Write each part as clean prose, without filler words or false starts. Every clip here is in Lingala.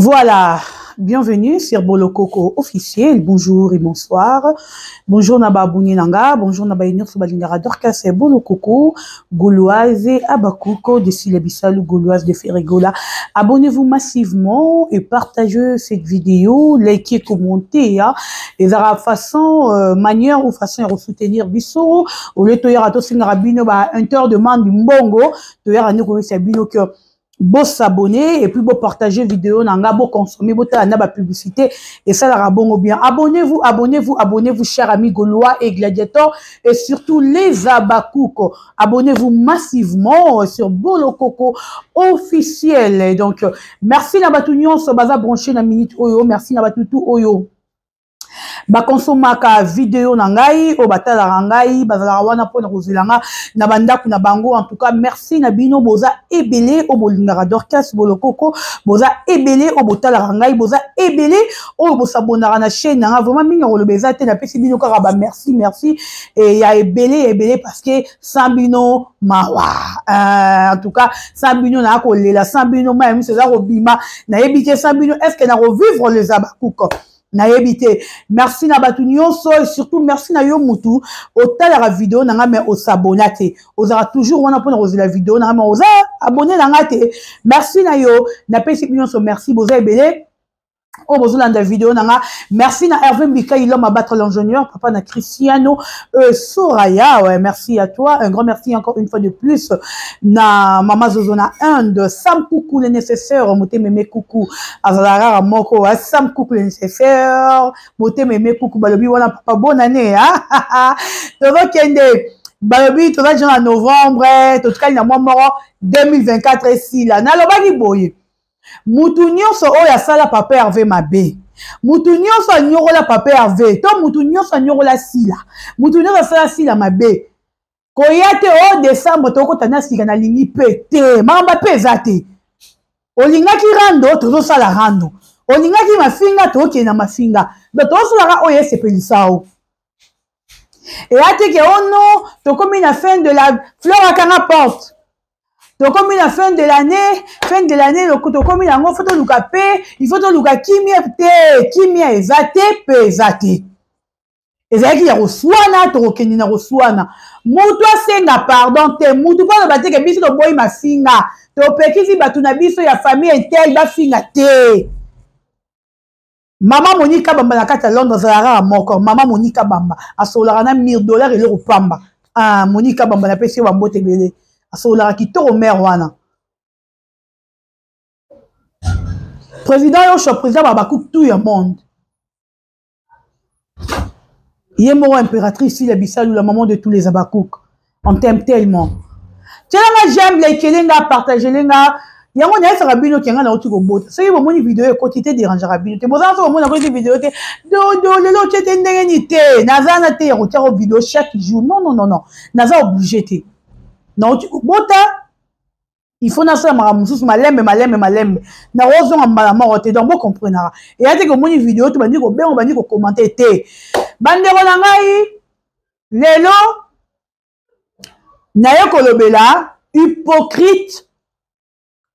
Voilà, bienvenue sur Bolokoko officiel. Bonjour et bonsoir. Bonjour na ba abonné nanga, bonjour na ba nyonso balingaka Dorcas et Bolokoko, Gauloise Abakuko de Sila Bisalu, Gauloise de Ferregola. Abonnez-vous massivement et partagez cette vidéo, likez, commentez, hein. Et la façon, manière ou façon de soutenir biso, au lieu de tosenga bino ba inter demande mbongo, toyaka nde koyebisa bino que bo s'abonner et puis bo partager vidéo na nga, bo consommer, bo tala na ba publicité et ça la bongo bien. Abonnez-vous, abonnez-vous, abonnez-vous, chers amis gaulois et gladiateurs et surtout les Abakouk. Abonnez-vous massivement sur Bolokoko officiel. Et donc merci na batu nyonso baza branché na minute oyo, merci na batu tout oyo bakonsomaka video na ngai, oyo batalaka ngai, bazalaka wana mpona kozela nga na bandako na bango. En tout cas merci na bino, boza ebele oyo bolingaka Dorcas Bolokoko, boza ebele oyo botalaka ngai, boza ebele oyo bosabonaka na chaîne na nga. Vraiment mingi ya koloba eza te, napesi bino kaka ba merci, merci e ya ebele ya ebele, parce que sans bino mawa. En tout cas sans bino naa kolela, sans bino mai ya miso eza kobima, nayebi te sans bino est ce que nakovivre les Abakuko, nayebi te. Merci na bato nyonso et surtout merci na yo mutu otalaka video na nga mais osabona te, ozalaka toujours wana mpona kozela video na nga mais oza abonné na nga te. Merci na yo, napesi bino nyonso merci, boza ebele oyo bozolanda video na nga. Merci na Hervé Mbikai, l'homme à battre, l'ingénieur, papa na Cristiano Soraya. Ouais, merci à toi, un grand merci encore une fois de plus na mama Zozo na Inde, Sam Coucou le nécessaire, motema kuku azalaka moko, Sam Coucou le nécessaire, motema eme kuku, balobi wana papa bonne année, hein. Tozokende, balobi toza déjà na novembre, totikali na mwa moko 2024 esila. Nalobaki boye, mutu nyonso oyo asala papa Hervé mabe, mutu nyonso anyokola papa Hervé, to mutu nyonso anyokola Sila, mutu nyonso asala Sila mabe, koya te o décembre tokota na sika, nalingi mpe te, makambo mpe eza te. Olingaki rando, tozosala rando, olingaki mafinga, tokokende na mafinga, donc tozosalaka oyo esepelisa o eya te ke oh non, tokomi na fin de la fleur akanga porte, tokomi na fin de l'année, fin de l'année tokomi yango, faut toluka mpe, il faut toluka kimia te, kimia eza te mpe eza te. Ezalaki ya koswana, tokokende na koswana, mutu asenga pardon te, mutu mpo aloba te ke biso toboyi mafinga, topekisi bato na biso ya famille intel bafinga te. Mama Monika Bamba na kati ya Londres azalaka kaka moko. Mama Monika Bamba asololaka na mille dollar eloko pamba. Ah, Monika Bamba, napesi yo bambote ebele, asololaka kitoko mare wana. Président Yoshua, président babakuku tout ya monde, ye moko impératrice Sila Bisalu, la maman de tous les Abakouk, on t'aime tellement. Tielanga j'aime, likele nga, partage nga yango. Nayesaka bino ke nga nauti kobota. Soki bomoni video ekoti te, dérangeaka bino te. Bozala so bomoni akoti video te, dodo lelo otie te, ndenge nini te, naza na te ya kotiako video chaque jour. Non, non, non, non, naza obligé te. Nauti kobota, il faut nasala makambo mosusu malembe malembe malembe, nakozonga mbala moko te. Donc bocomprenaka, eya te komoni video te bandi kobenga, bandi kokommente te. Bandeko na ngai, lelo naye kolobela hypocrite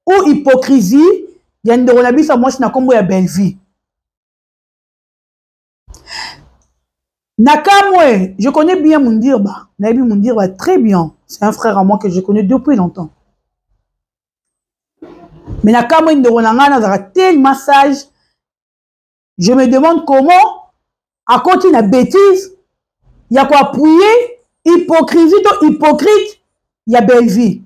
ou hypocrisie ya ndeko na biso ya mwasi na nkombo ya Bellevue. Nakamwe, je connais bien Mundirba. Nayebi Mundirba très bien. C'est un frère à moi que je connais depuis longtemps. Mais nakamwe, ndeko na ngai nazalaka tellement sage. Je me demande comment akoti na bêtise ya koappuyer hypocrisie to hypocrite ya Bellevue.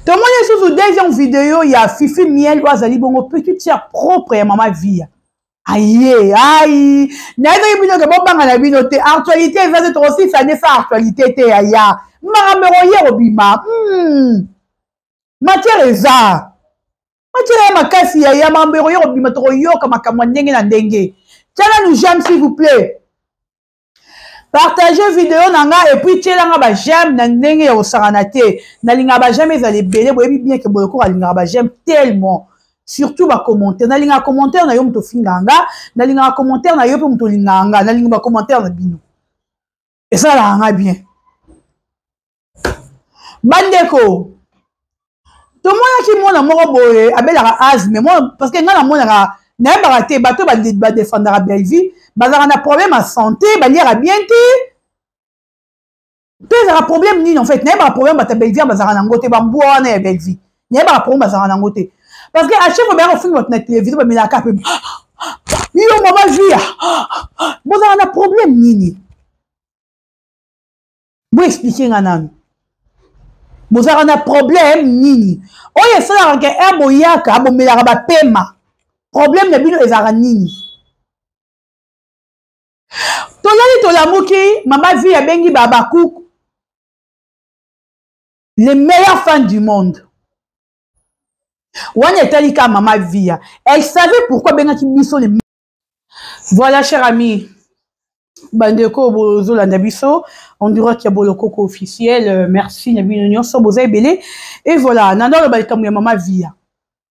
Tomoni lisusu deuxième vidéo ya Fifi Miel oyo azali bongo petite sœur propre ya mama Via. Aye ai, nayebaki bino ke bobanga na bino te, actualité eza te, tokosisa nde sa actualité te. Yaya, makambo ekoye kobima, matière eza, matière ya makasi. Yaya, makambo ekoye kobima, tokoyoka makambo ya ndenge na ndenge. Tia nanu j'aime, s'il vous plaît, partage video na nga et puis tielanga ba j'aime na ndenge ya kosakana te. Nalingaka ba j'aime ezala ebele. Boyebi bien ke Bolokoko alingaka ba j'aime tellement, surtout bacommentaire. Nalingaka commentaire na yo moto ofingaka nga, nalingaka commentaire na yo mpe moto olingaka nga, nalingi bacommentaire na bino, esalaka nga bien. Bandeko, Tomonaki mwana moko boye abelaka asthme, parce que ngai namonaka, nayebaka te bato badefendaka Bellevue bazalaka na problème ya santé, baliaka bien te, to ezalaka problème nini? En fait, nayebaka problème bato ya Bellevue bazalaka nango te, bambwa wana ya Bellevue, nayebaka problème bazalaka nango te, parce que à chaque fois bayaka kofinga bato na télévision, bamelaka mpe yo mama via. Bozalaka na problème nini? Boexpliquer nga nanu, bozalaka na problème nini oyo esalaka ke r boyaka bomelaka bapema? Problème na bino ezalaka nini? Tolali, tolamuki, mama Vi abengi Babacook les meilleurs fans du monde. Wana etali ka mama Via, elle savait pourquoi abengaki biso les. Voilà, cher ami, bandeko bozolanda biso en direct ya Bolokoko officiel, merci na bino nyonso, boza ebele. Et voilà, nanda oloba likambo ya mama Via.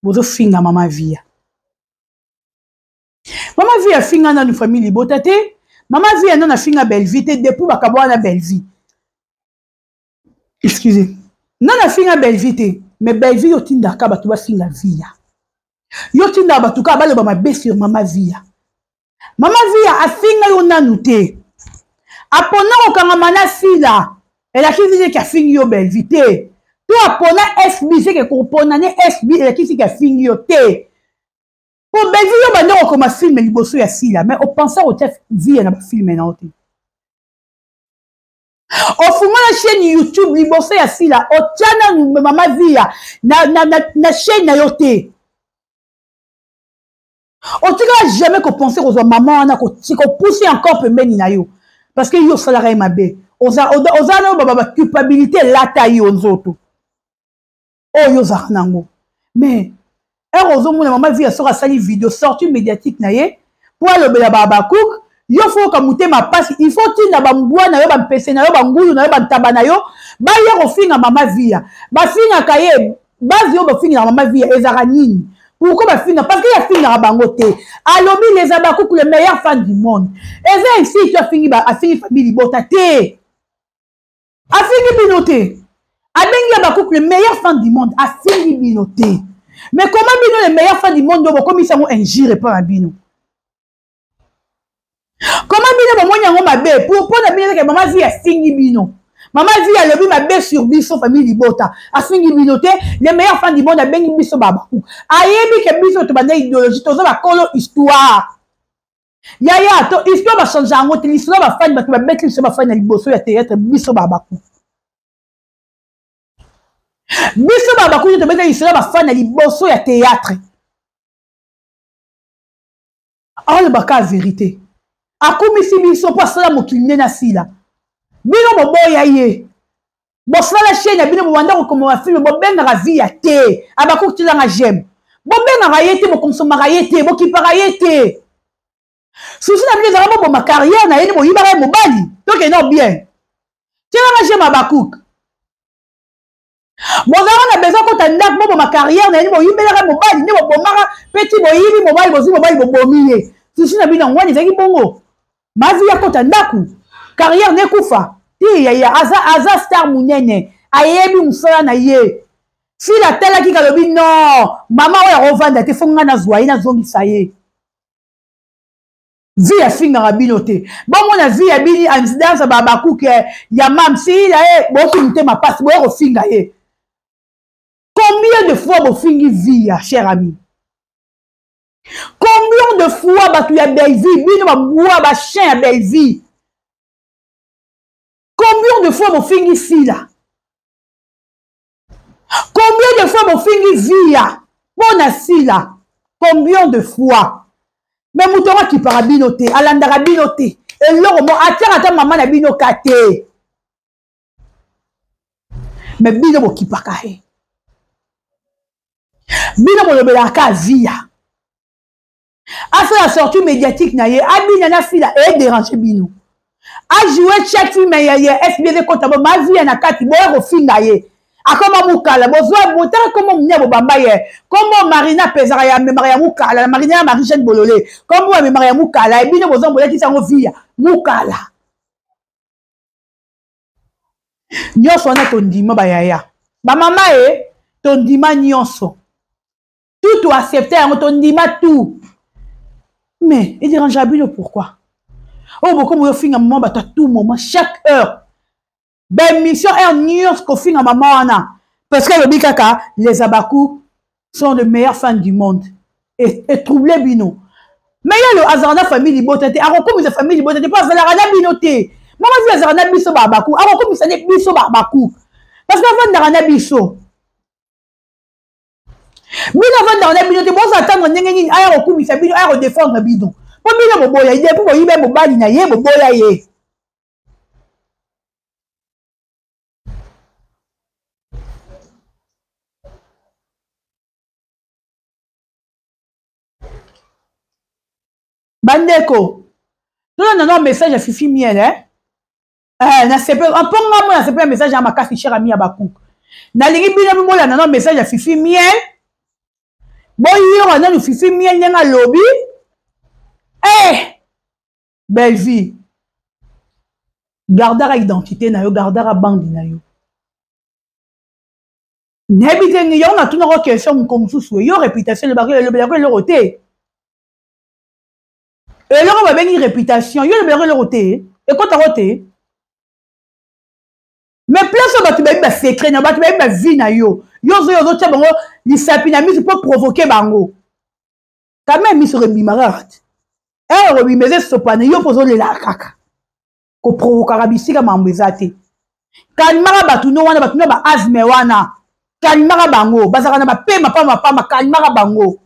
Bozofinga mama Via. Mama Via afinga nanu famille libota te. Mama Via nanu afinga Bellevie te depuis bakabo wana. Bellevie, excusez, nanu afinga Bellevie te. Mais Bellevie, yo tindaka bato bafinga Via, yo tindaka bato kaka baloba mabe sur mama Via. Mama Via afinga yo nanu te. Apona kokangama na Sila, elakisi te ke afingi yo Bellevie te. To apona SB, seke kopona ne SB elakisi ke afingi yo te. Po Bellevie, yo banda kokoma film liboso ya Sila, mais opensa kotia Via na bafilm na yo te. Ofungola chaîne YouTube liboso ya Sila, otia nanu mama Via na chaîne na yo te. Otikala jamais kopense kozwa mama wana, kopousse encore pembeni na yo, parce que yo osalaka ye mabe. Oza na yo baculpabilité elata yo nzoto oyo ozalaka nango. Mais ere ozomona mama Via soki asali video sortie médiatique na ye mpo alobela Babacook, yo faut oyoka motema mpasi. Il faut tinda bambwa na yo, bampese na yo, bangulu na yo, bantaba na yo, baya kofinga mama Via. Bafingaka ye base oyo bafingaka mama Via ezalaka nini? Pourquoi bafinga? Parce que afingaka bango te. Alobi les Abakuku le meilleur fan du monde. Eza ainsi to afingi, afingi famille libota te, afingi bino te. Abengi Abakuku le meilleur fan du monde, afingi bino te. Mais comment bino, le meilleur fan du monde, oyo bokomisa yango injure epa na bino? Comment bino bomoni yango mabe? Pour mpo na bino ezake mama Vi afingi bino, mama Vi alobi mabe sur biso famille libota. Afingi bino te. Le meilleur fan du monde, abengi biso Babaku. Ayebi ke biso tobanda idéologie, toza bakolo histoire. Yaya, to histoire bachange yango te. Lisolo bafani, bato babeti lisolo bafani na liboso ya théâtre, biso Babaku, biso Babaku tobeta lisolo bafani na liboso ya théâtre. Alobaka vérité, akumisi biso mpo asala mokili nde nasila. Bino boboya ye, bosala chaîne ya bino, bobanda kokoma bafilm, bobengaka Via te. Abakoki tilanga j'aime, bobengaka ye te, bokonsomaka ye te, bokipaka ye te. Susi na bino ezalaka boboma carrière na ye nde boyibaka ye mobali. Tokende bien, tielanga j'aime. Abakouk, bozalaka na besoin kota ndako, boboma carrière na ye nde boyibelaka mobali, nde bobomaka mpe ti boyibi mobali, bozwi mobali, bobomi ye. Susi na bino yango wana ezalaki bongo. Mavi ya kota ndako, carrière nekufa ti. Yaya, aza star monene, ayebi mosala na ye. Fila atalaki, kalobi: "Non, mama oyo akovanda te, faut ngai nazwa ye, nazongisa ye." Vi afingaka bino te. Bomona Vi ya bini anzidansa babakuke ya mamsila ye, boyoki motema mpasi, boya kofinga ye. Combien de fois bofingi Via, cher ami? Combien de fois bato ya Bellevie, bino babwa, bachien ya Bellevie, combien de fois bofingi Sila? Combien de fois bofingi Via mpo na Sila? Combien de fois? Mais moto yango akipaka bino te, alandaka bino te, eloko mo atiaka ata mama na bino ka te. Mais bino bokipaka ye, bino bolobelaka ka Via asala sortie médiatique na ye, abina na Sila, edérange bino. Ajoue chaque film ya SBV, kota bo mavia na kati, boya kofinga ye. Akoma mokala, bozwa botala kombo monene bobamba ye, kombo Marina apezaka ya amemaka ya mokala na Marina ya Marie Jeanne Bolole, kombo amemaka ya mokala. Ebino bozwa, bolakisi yango Via mokala nyonso wana. Tondima bayaya, bamama ye. Tondima nyonso. Tout to accepter yango, tondima tout. Mais ederange bino pourquoi? Oyo bokomi oyofinga mama bato à tout moment, chaque heure. Baémission heure nyonso kofinga mama wana. Parce que alobi kaka les Abaku sont les meilleurs fans du monde. Et trouble bino. Mais yalo azalaka na famille libota te, akokomisa famille libota te, mpo azalaka na bino te. Mama vi azalaka na biso babaku, akokomisa nde biso babaku. Parce que avandaka na biso. Bino avandaka na bino te, boza ntango ndenge nini aya kokumisa bino, aya kodefendre bino. Mpo bino boboya ye, mpo boyiba mobali na ye, boboya ye. Bandeko, tolanda na message ya Fifi Miel, eh? Eh, nasepeli mpo nga mo nasepeli ya message ya makasi, cher ami ya Bakouk. Nalingi bino bolanda na message ya Fifi Miel, boyoka nanu Fifi Miel ndenge alobi. Eh, Bellevue, gardaka identité na yo, gardaka bande na yo. Nayebi te, yango natunaka question moko mosusu, yo réputation elobelaka eloko te. Eloko babengi réputation, yo elobelaka eloko te, ekotako te. Mais place oyo bato bayebi basecret na bato, bayebi bavie na yo, yo ozoyo ozotia bango lisapi na miso mpo provoke bango. Quand même miso ebima kaka te, ere ekobima eza esopana, yo mpo ozolelaka kaka koprovokaka bisika mambo eza te. Kalimaka bato no wana, bato no baasme wana, kalimaka bango, bazalaka na bapema pamba pamba. Kalimaka bango,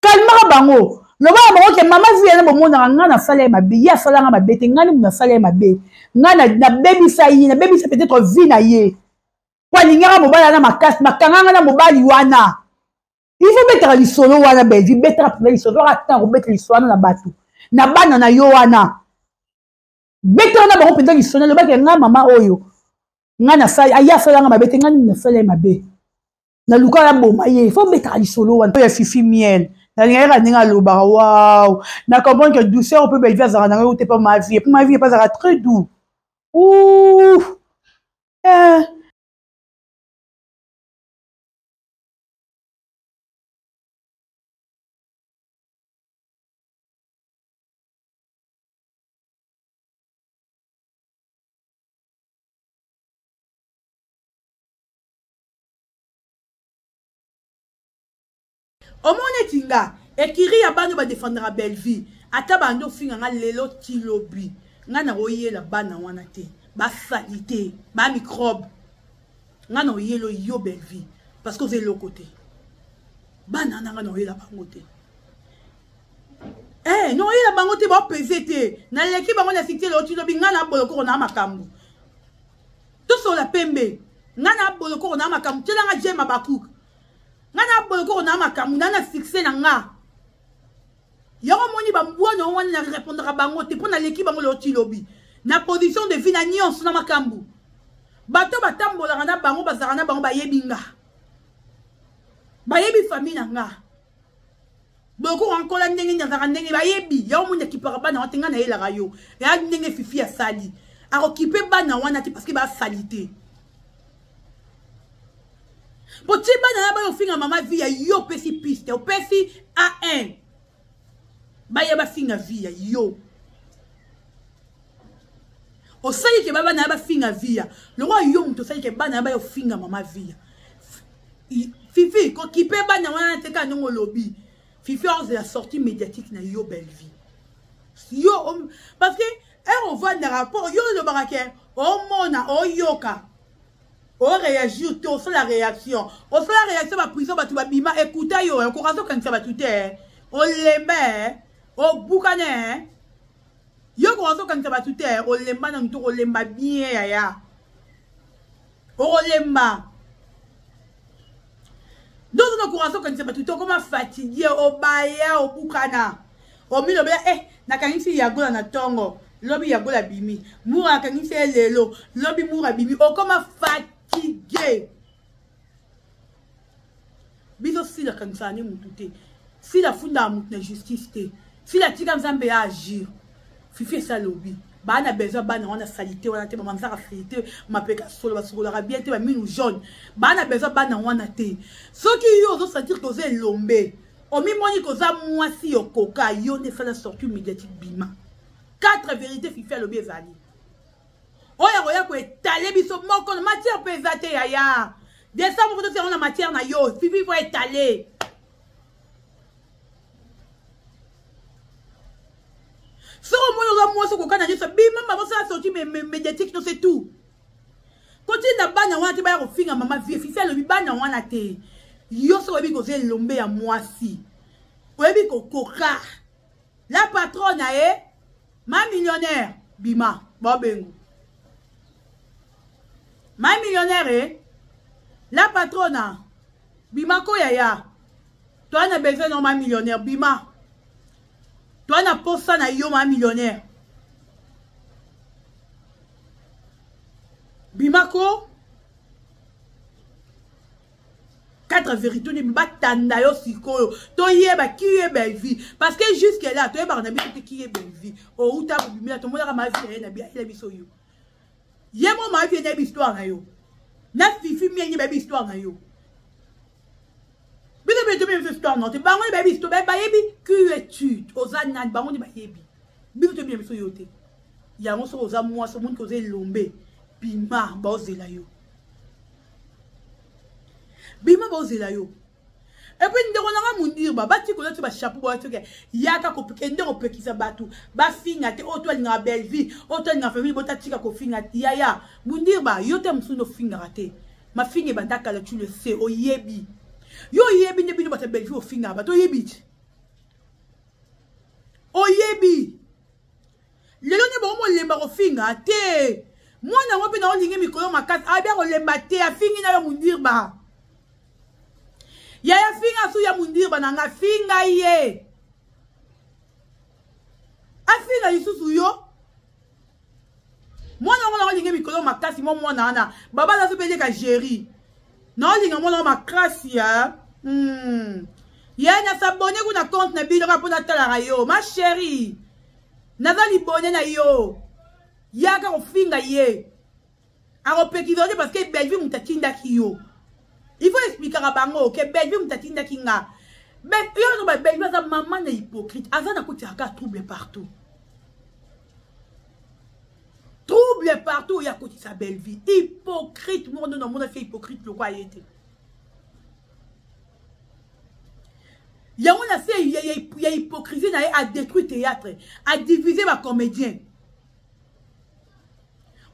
kalimaka bango, loba na bango ke mama vi yana bomonaka ngai nasala ye mabe, ye asalanga mabe te, ngai nde nasala ye mabe, ngai nabebisa ye, nabebisa peut-être vie na ye, po alingaka mobali wana makasi, bakanganga na mobali wana. Il faut betaka lisolo wana, Belvi, betaka mpenza lisolo wana, ntango kobeta lisolo wana na bato na bana na yo wana, betaka na bango mpenza lisolo. Alobaki ngai mama oyo, ngai nasali, aye asalanga mabe te, ngai nini nasala ye mabe, naluka naboma ye. Il faut betaka lisolo wana ya Fifi Miel. Nalingaki kaka ndenge alobaka, waw, na comprendre que douceur mpe Belvi azalaka na ngai te, mpo ma vie, mpo ma vie mpe azalaka très doux. Ouh, eh. Omoni eti nga ekiri ya bana badefendaka Bellevue, ata bandi ofinga nga lelo ti lobi, nga nakoyela bana wana te, basali te bamicrobe. Nga na oyelo yo Bellevue parce que oza eloko te. Bana wana nga na oyela bango te, eh, na oyela bango te, baopese te, naleki bango na sikte lelo ti lobi. Nga na bolokoko na makambo tosola pembe, nga na bolokoko na makambo tielanga jema Bakuk, nga na bolokoko na makambo na na succès na nga. Yango omoni bambwana wana na répondaka bango te, mpo naleki bango lelo ti lobi na position de vie na nyonso na makambo. Bato batambolaka na bango, bazalaka na bango, bayebi nga, bayebi famille na nga. Bolokoko nkola ndenge nini azalaka, ndenge bayebi yango. Moni akipaka bana wana te, ngai nayelaka yo eya ndenge Fifi asali, akokipe bana wana te parce que basali te. Po ti bana na bayo ofinga mama vi ya yo, opesi piste, opesi a1 baya bafinga vi ya yo, osali ke bana ya bafinga via lokola yo moto osali ke bana ya bayo ofinga mama via. Fifi, kokipe bana wana te kaka ndenge olobi. Fifi ozela sortie médiatique na yo Bellevue, yo parce que ere ovandaka mpo yo olobaka ke omona oyoka oréagir te, osala réaction, osala réaction baprison bato babima ekuta yo, okoka ozokanisa bato te, olemba obukana yo, koka ozokanisa bato te, olemba nanu to kolemba bien yaya, okolemba donc okoka ozokanisa bato te, okoma fatigue, obaya, obukana, omilobela eh, nakangisi yagola na ntongo, lobi yagola bimi mura, akangisi ye lelo, lobi mura bimi, okoma fatigue. Biso Sila akanisaka nde mutu te, Sila afundaka mutu na justice te, Sila atika Nzambe ya agir. Fifi esi alobi. Baa na besoin bana wana salite wana te, bamanzaka salite, mapeka solo, basukolaka bien te, baminu jaune. Baa na besoin bana wana te. Soki yo ozo sentir que oza elombe, omimoni koza mwasi yokoka, yo nde sala sortie médiatique, bima. 4 vérité Fifi alobi ezali. Oyo akoya koetale biso moko na matière mpe eza te yaya. Décembre moko tosi yango na matière na yo, Fifi faut étaler. Soki omoni oza mwasi okokana nyonso, bima mabosala sortie médiatique, non c'est tout. Kotinda bana wana te baya kofinga mama vie. Fifi alobi bana wana te. Yo soki oyebi koza elombe ya mwasi, oyebi kokoka la patronne na ye ma millionnaire, bima babengo ma millionnaire e la patrona, bima ko yaya, toa na besoin na ma millionnaire, bima, toa na posa na yo ma millionnaire, bima ko. 4 vérité nini batanda yo sikoyo, toyeba qui est Bellevue, parce que jusque là toyebaka na biso te qui est Bellevue. Outa bobimela, tomonaka mavi na ye na ayela biso yo ye mo mavi nayebi histoire na yo na Fifi mienye, bayebi histoire na yo. Biso mpe toyebi biso histoire na te, bango nde bayebi histoire, bayebi qui es-tu, oza nani, bango nde bayebi. Biso toyebi na biso yo te. Yango soki oza mwasi, omoni oza elombe, bima, baozela yo, bima, baozela yo. Et puis ndeko nanga Mundirba, batiki koza ti bachapeau boya soki yaka kende kopekisa bato bafinga te. Oyo to alingaka Bellevue, oyo to alingaka famille, botatika kofinga. Yaya Mundirba, yo te mosusu nde ofingaka te, mafinga ebanda kala, tu le sais, oyebi, yo oyebi nde bino bato ya Bellevue ofingaka bato, oyebi ti oyebi lelo nde bango molemba kofinga te. Mwana yango mpe na olingi mikolo makasi, abia kolemba te, afingi na yo Mundirba. Yaya, finga su ya Mundirba na nga, finga ye, afinga lisusu yo. Mwana yango na olingi mikolo makasi, mo mwana wana baba nazo mpe eleka géri na olinga mwana wa makasi ya. Ye na s'abonner kuna compte na bino kaka mpo natalaka yo ma chérie, naza libone na yo. Yaka kofinga ye, akopekisa te, parce que Bellevue moto atindaki yo. Il faut expliquaka bango ke Bellevue moto atindaki nga. Yo ba Bellevue aza mama na hypocrite, aza na kotiaka trouble partout, trouble partout oyo akotisa. Bellevue hypocrite moko nde namona fe hypocrite lokwa ye te. Yango na se ya hypocrisie na ye, adétruit théâtre, adivise bacomédien.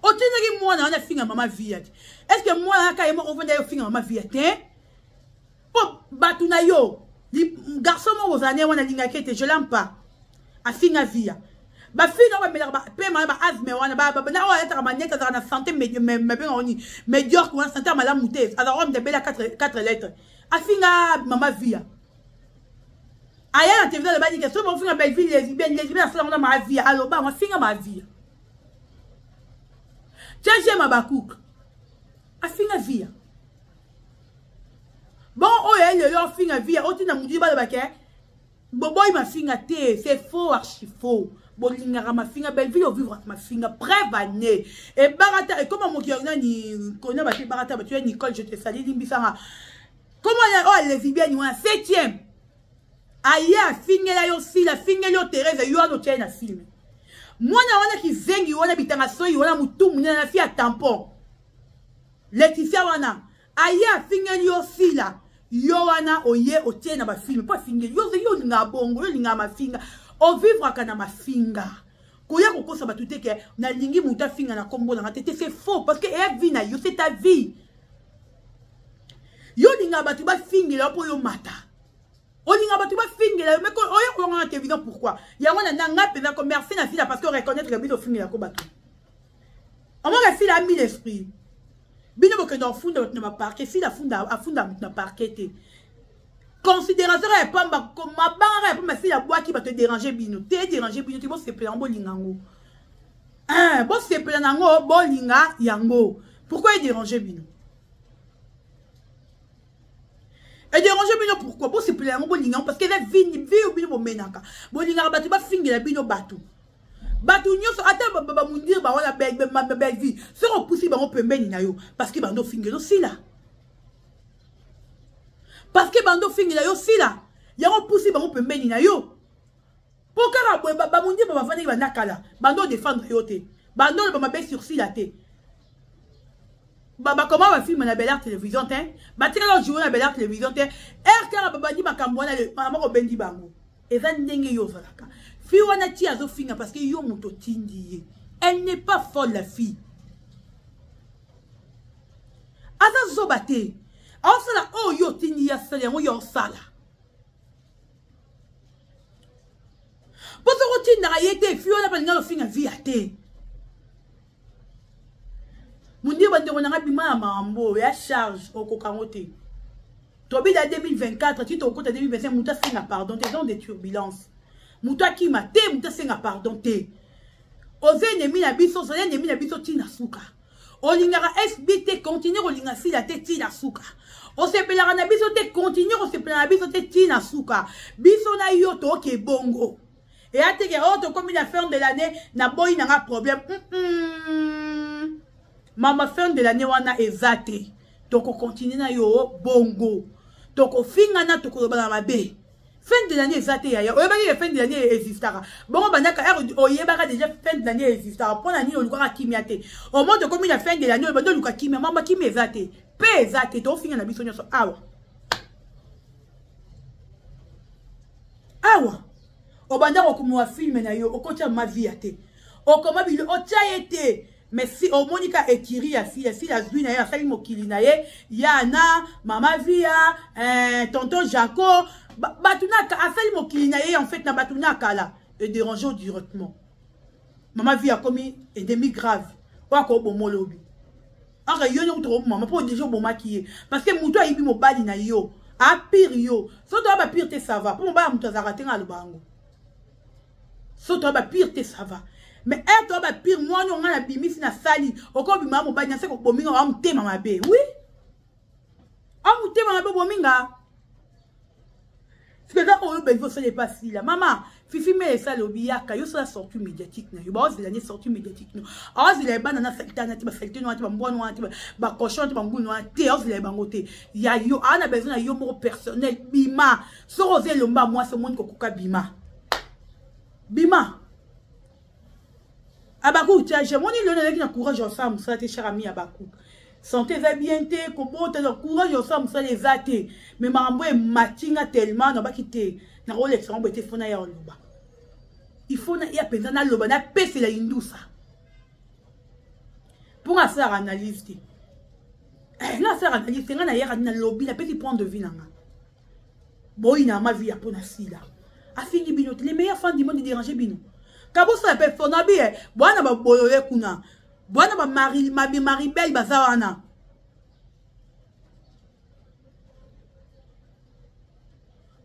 Otindaki mwana wana afinga mama via te. Est ce que mwana wana kaka ye moko ofanda ye ofinga mama via te? Mpo bato na yo, garçon moko ozala ne wana alingaki ete je l'aime pas, afinga via. Bafille oyo bamelaka pema wana, baasme wana, na oyo alataka manete, azalaka na santé mabengaka nini, médiocre wana, santé ya malamu te, azalaka oyo moto abela 4 lettres, afinga mama via. Aya na televizio, alobaki ke soki bofinga Bellevue lesbienne, lesbienne asala ngo na mama via, aloba yango, afinga mama via. Tia jema bakuka, afinga via. Bon, oyo ye lelo afinga via, otinda motu balobake boboyi mafinga te. C'est faux, archi faux. Bolingaka mafinga, Bellevue ovivre mafinga, preuve ane ebaka ta ekoma mokili nani kona bato ebaka ta bato ya Nicole, je te sali, limbisanga. Comment oyo lesbienne wana septième aye afingela yo sila, afingeli yo Therese, yo wana otyai na filme mwana wana kizengi wana bitanga soyi wana motu monene na fi ya tampon Leticia wana, aye afingeli yo sila, yo wana oye otie na bafilme mpo afingeli yo. Yo olingaka bongo, yo olingaka mafinga, ovivraka na mafinga. Koya kokosa bato te ke nalingi moto afinga na nkombo nanga te te, c'est faux, parce que eya vie na yo, c'est ta vie. Yo olingaka bato bafingela yo mpo yo mata, olinga bato bafingela yo, mais oyo kolonga na télévision pourquoi? Yango na nga mpenza ko merci na sila, parce que reconnaître ke biso ofingelako bato, omoka sila a mille esprit. Bino bokende ofunda bato na baparquet, sila afunda moto na parquet te. Considération ya pamba, mabanga ya pamba, sila abwaki bato, edérange bino te, edérange bino te. Bosepela yango, bolinga yango, bosepela nango, bolinga yango. Pourquoi edérange bino? Edérange bino pourquoi? Bosepela yango, bolinga yango, parce que eza vie, vie oyo bino bomenaka. Bolingaka bato bafingela bino, bato nyonso ata. bamundire bawana Bellevue, soki opusi bango pembeni na yo, parce que bando ofingela osila, parce que bando ofingela yo sila, yango opusi bango pembeni na yo. Mpo kaka boye, bamundire bavandaki banda kala, bando odefendre yo te, bando oloba mabe sur sila te. Bakoma bafilme na Bel Air Télévision te, batikala ojoue na Bel Air Télévision te. Ere kaka babandi makambo wana, mama kobendi bango. Eza ndenge yo ozalaka. Fille wana ti azofinga parce que yo moto otindi ye. Elle n'est pas folle, la fille. Aza zoba te. Aosala oyo yo otindi ye asala, yango yo osala. Mpo soki otindaka ye te, fille wana balinga lofinga vie ya te. Mondie, bandeko nanga, bima ya makambo ya charge, okoka yango te. Tobida 2024 ti tokota 2025, moto asenga pardon te. Zone de turbulence, moto akima te, moto asenga pardon te. Oza ennemi na biso, ozali ennemi na biso ntina suka. Olingaka SB te, continue kolinga sila te ntina suka. Osepelaka na biso te, continue kosepela na biso te ntina suka. Biso na yo tooke bongo. Eya teke oyo tokomi na fin de l'année, naboyi nanga problème. Mama, fin de l'année wana eza te. Tokokontinue na yo bongo, tokofingana, tokolobana mabe. Fin de l'année eza te, yaya. Oyebaki ke fin de l'année existaka bongo bandaka ere? Oyebaka déjà fin de l'année existaka, mpo na nini olukaka kimia te? Au moins tokomi na fin de l'année, obandi oluka kimia. Mama, kimia eza te mpe eza te. Tofinga na biso nyonso awa awa. Obanda kokomoa filme na yo, okotia mavia te, okoma bilo otya ye te. Mais si omoni ka ekiri ya sila, sila azwi na ye, asali mokili na ye, ya na mama via, tonton Jaco, bato na asali mokili na ye, en fait na bato na kala edérange directement. Mama via akomi ennemi grave oyo akoboma olobi aka yo nyongo tokoboma mpo deja obomaki ye, parce que moto ayibi mobali na yo, apire yo. So toya bapire te, ça va, mpo mobali ya moto azalaka te. Nga aloba yango, so toya bapire te, ça va, mais ere toya bapire, mwana oyo ngai nabimisi, nasali, okobima mobali nase kobominga wa motema mabe. Oui, a motema mabe, obominga. Sika oyo Belvi osala epa sila. Mama Fifi me esala, obi yaka yo osala sortie médiatique na yo. Baozela nde sortie médiatique no, aozela ebana na salite wana te, basalite wana te, bambwana wana te, bacochon wana te, bangulu wana te, aozela ye bango te. Ya yo aa na besoin na yo moko personnel. Bima soki oza elomba mwasi, omoni kokoka, bima, bima. Abaku tia, moni lelo nazalaki na courage ya osala mosala te. Cher ami Abaku, santé eza bien te, kobota, courage ya osala mosala eza te. Mais makambo ematinga tellement, nabaki te, nakolekisa yango boye te. Fo naya oloba, il faut ya mpenza naloba, napesela indusa mpo nga asalaka analyse te. Nga asalaka analyse te, nga nayaka, nalobi, napesi point de vue na nga. Boyina ma vie ya mpo na sila afingi bino te. Les meilleurs fans du monde, déranger bino kabosala mpe fona bi bwana baboyole kuna, bwana bamaribel baza wana,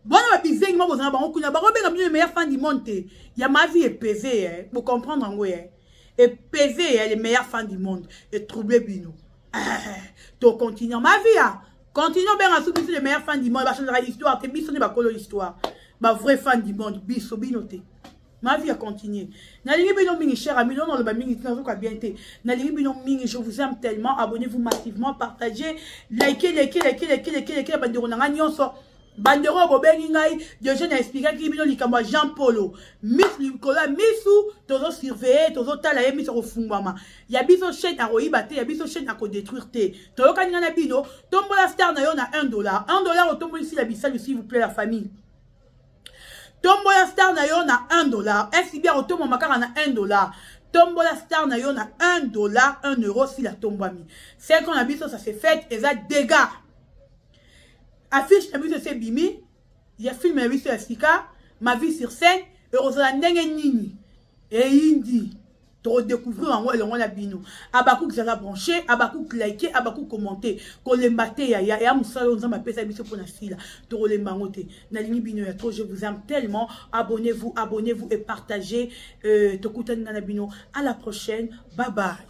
bwana babizengi moko bozala bango kuna, bakobenga bino les meilleurs fans du monde te. Ya ma vie epese, bocomprendre yango, ye epese ye les meilleurs fans du monde etrouble bino. Tocontinue ma vie ya continue, obenga su biso les meilleurs fans du monde. Bachangeaka histoire te, biso nde bakolo histoire, bavrai fan du monde, biso, bino te. Ma vie a continué. Nalingi bino mingi, cher ami. Non, non, mingi nazoka bien te. Nalingi bino mingi, je vous aime tellement. Abonnez-vous massivement, partagez, likez, likez, likez, likez, likez, likez. Bandeko na nga nyonso, bandeko oyo bobengi ngai deja, na expliquaki bino likambo ya Jean Polo. Misu likolo ya misu, tozosurveille, tozotala ye, miso akofungwama. Ya biso chaîne akoyiba te, ya biso chaîne akodétruire te. Toyokani ngai na bino. Tombola star na yo na 1 dollar, 1 dollar, otomboli sila bisalu. S'il vous plaît, la famille, tombola star na yo na 1 dollar. SB akotombwama kaka na 1 dollar. Tombola star na yo na 1 dollar, 1 euro. Sila tombwami 5 ans na biso, ça c'est fait, eza dégâts. Affiche na biso esi ebimi ya film na biso ya sika, Ma vie sur scène. Ekozala ndenge nini? Eyindi, tokodécouvrir yango elongo na bino. Abakouk, zala branché. Abakouk, like. Abakouk, commenter. Kolemba te, ya ya mosala oyo Nzambe apesa biso mpona sila, tokolemba yango te. Nalingi bino ya trop, je vous aime tellement. Abonnez-vous, abonnez-vous et partagez. Tokutani nga na bino à la prochaine, bye bye.